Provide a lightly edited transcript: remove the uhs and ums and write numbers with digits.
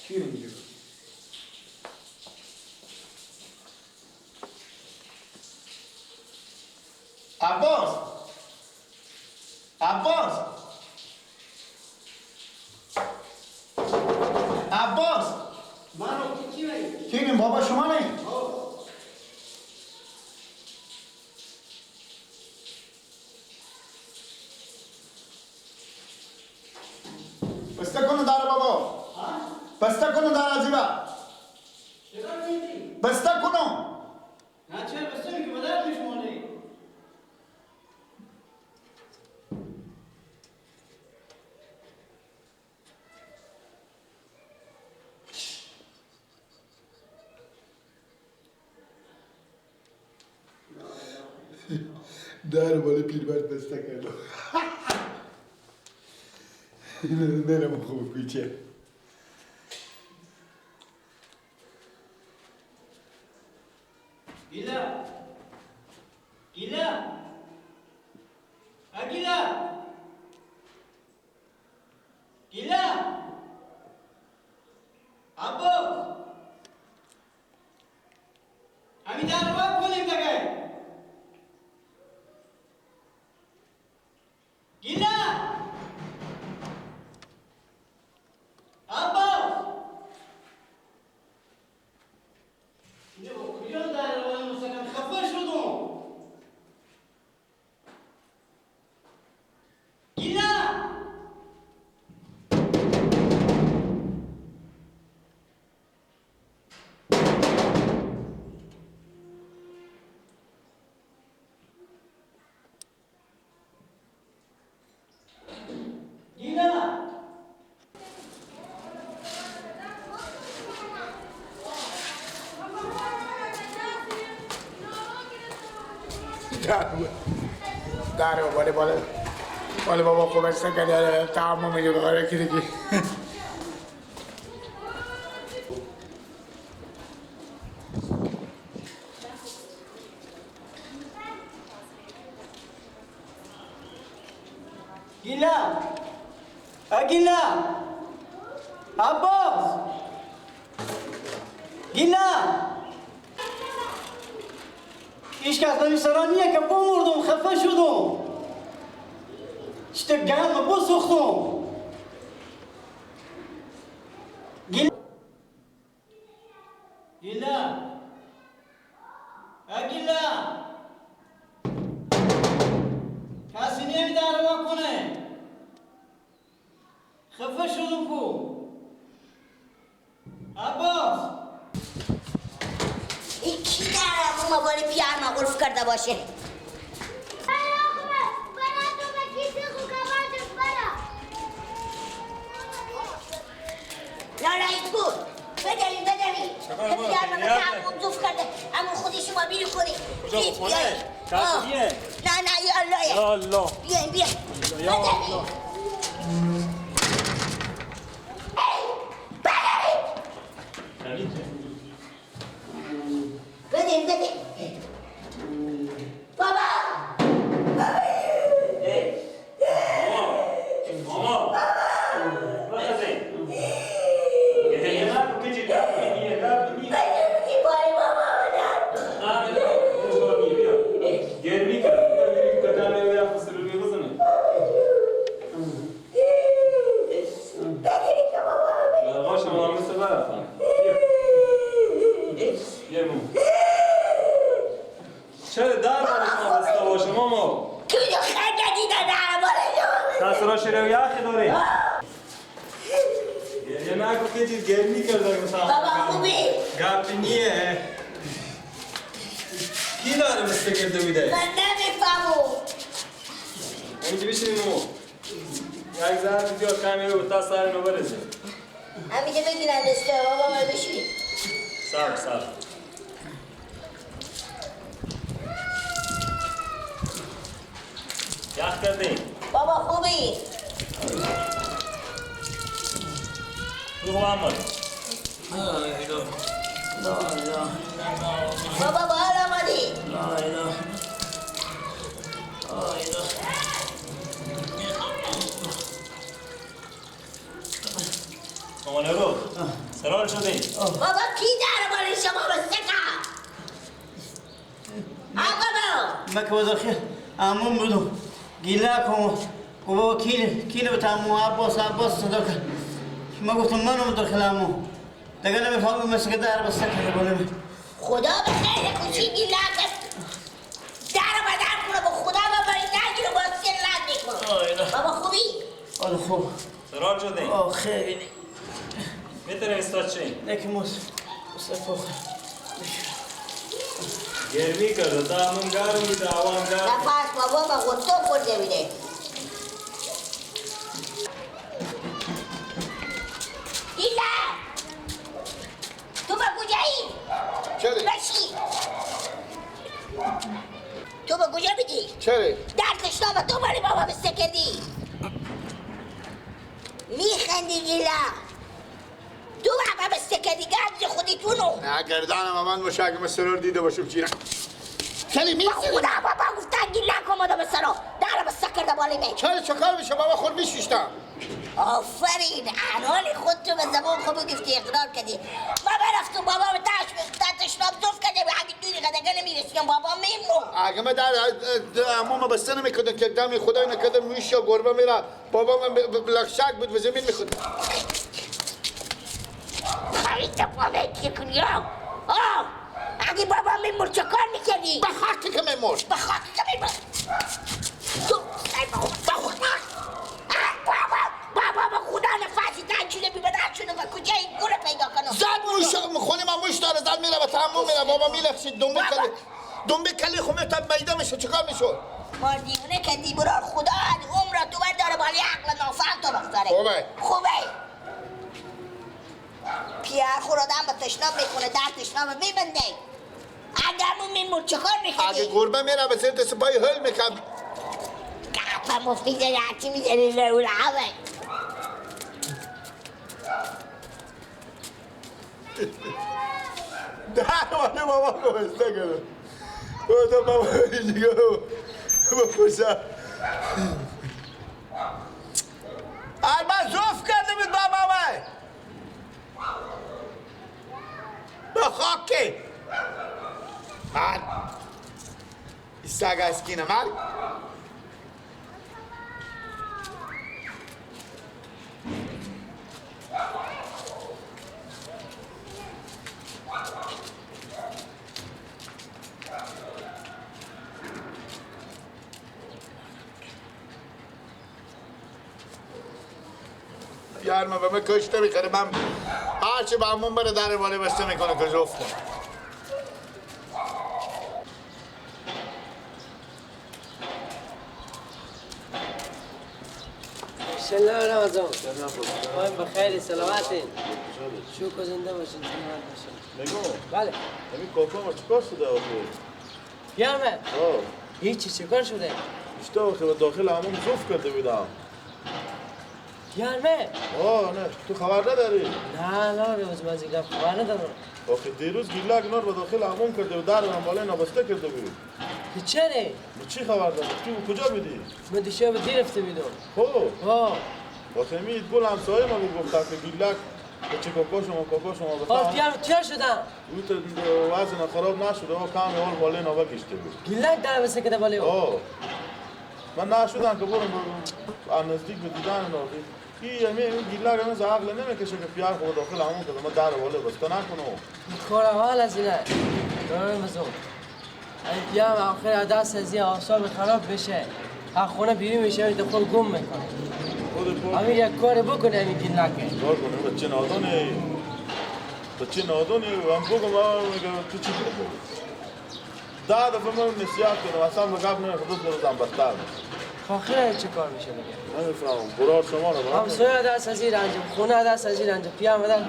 شیرین عباس، عباس، عباس. کی بابا شما نه؟ بسته کنو داره بابا. بسته کنو داره عجیبا. بسته کنو. نه چرا بسته میگه بدر میشمونه. در بالا پیرمرد بسته کردم. نرم خوب کوچه. گیلا، گیلا، اگیلا، گیلا، عباس، همین در رو کنیم دیگه. گیلا، عباس، اینجا با کجا در رو مسکن خفه شدم. گیلا، گیلا. در بالا بالا بالا بابا خوب بسته کرده تمام میگه بخاره کی دیگه. گیلا، اگیلا، عباس، گیلا. هیچ کس نمیسرانیه که بمردم خفه شدم. شته گرم بسوختم. گیلا، گیلا، اگیلا. کسی نمیده روا کنه. خفه شدم کو. عباس. این کی در موبایل پیار ما قلف کرده باشه؟ لالایی کو بدری بدری پیار ما تعمیم زوف کرده اما خودی شما بیری خودی. کجا بخونه؟ کافیه؟ نه نه یا الله یا الله. بیاین بیاین یا الله. بدیم بدیم بابا. ماما، چرا در بالا بسته باشه ماما؟ کجا خرگدی در بالا؟ دست را شیره یخی داری؟ یه نگو که چیز گرمی کرده مثلا. بابا خوبی؟ گپی نیه. کی داره بسته کرده بوده؟ من نمیفهمم. اینجا بشینیم ماما. یک ذره بیاد کمی رو تا سر اینو برسه. همینجا بگیرن دسته بابا من بشین. صبر صبر. یخ کردی؟ بابا خوبی؟ تو خوب آمد. بابا بالا آمدی. مامان رو سر سرال شدی؟ بابا کی در بالای شما بسته کرد؟ آقا بابا من که داخل عموم بودم گیله کن گفت بابا کیل به عمو عباس صدا کرد. من گفتم منم داخل عمو دیگه نمیفهمم مثل که در بسته کرده بالای. خدا به خیر کوچی گیله کرد در بدر کنه با خدا بابا نگیره با سلت میکنه. بابا خوبی؟ آره خوب. سرال شدی؟ آه خیلی. میتونیم استاد چی؟ نکی موس مصطفی گرمی کرده تا همون گرم میده هوام گرم. نفس بابا با غصه خورده میده. دیلا تو با کجایی؟ چرا؟ بشی تو با کجا میدی؟ چرا؟ در تشناب تو باری بابا بسته کردی میخندی گیلا تو بابا بسته کردی گرد خودتونو. نه گردانم من باشه اگه من سرور دیده باشم چی نه خیلی میسیده. خدا بابا گفتن گیلا کن به سرو در بسته کرده بالای من. چرا چکار میشه بابا خود میشیشتم. آفرین حلال خودتو به زبان خود گفتی اقرار کردی. ما برفتم بابا به تشناب زوف کرده اگه دوری قدقه نمیرسیم بابا میمون. اگه من در عموم بسته نمیکردم که دم خدای نکرده موش یا گربه میره بابا من لخشک بود به زمین میخورد. خیلی پا کنی آه اگه بابا میمرد چه کار میکردی؟ به خاکی که میمرد. به خاکی که میمرد تو به خدا بابا با خدا نفسی تنچونه بی بدنچونه و کجا این گوره پیدا کنم؟ زد موش خونه من موش داره زد میره به تموم میره بابا میلخشید دنبه کلی دنبه کلی خونه تا میده میشه چیکار میشد؟ ما دیوونه کردی برار خدا عمر تو برداره بالی عقل نافهم تو بگذاره. خوبه خوبه پیار خور آدم به تشناب میکنه در تشناب میبنده. اگر مون میمرد چه کار میکردی؟ اگه گربه میره به زیر دست پای هل میکرد. قطعا مفتی زنی هرچی میزنی لولعبه. در مال بابا گوسته کرده گفتم بابا اینجا بپرسم اربا زوف کرده بود بابا من به خاکی مرد ایستاگه اسکینه مرد. یار من به من کشته میکنه من هرچی به همون بره در باله بسته میکنه که زفت کنه. انشالله رمضان ما بخیر سلامتین شکر زنده باشین سلامت باشین. نگو بله همین کاکا ما چیکار شده آخه؟ یارمه هیچی چیکار شده؟ بیشتر آخه به داخل همون زفت کرده بودم. یارمه؟ آه نه تو خبر نداری؟ نه نه روز من زیگم خبر ندارم. آخه دیروز گیلک نار به داخل حمام کرده و در من بالای نبسته کرده بود. که چره؟ چی خبر داری؟ تو کجا بودی؟ من دیشب دیر رفته بودم. خب آه آخه می گل همسایه ما بود گفت که گیلک چه کاکا شما کاکا شما بخواه. آه تیار شدم. او تو وزن خراب نشده و کم حال بالای نبا کشته بود. گیلک در بسته کرده بالای آه من نشدم که برم نزدیک به دیدن ناخی این همین گیلک هنوز عقل نمیکشه که پیار خود داخل همون کرده ما در بالا بسته نکنم. کار حال از اینه دارم بزن این پیام آخر دست از این اعصاب خراب بشه از خونه بیرون میشه میده خود گم میکنه. همین یک کار بکنه همین گیلکه کار کنه بچه نادونه بچه نادونه من بگم تو چی کنه ده دفعه من نصیحت کنم اصلا به گپ نمیخواد دو روزم بدتر میشه. آخر چه کار میشه دیگه؟ نمیفهمم برار شما رو همسایه دست از این رنج خونه دست از این رنج پیام دست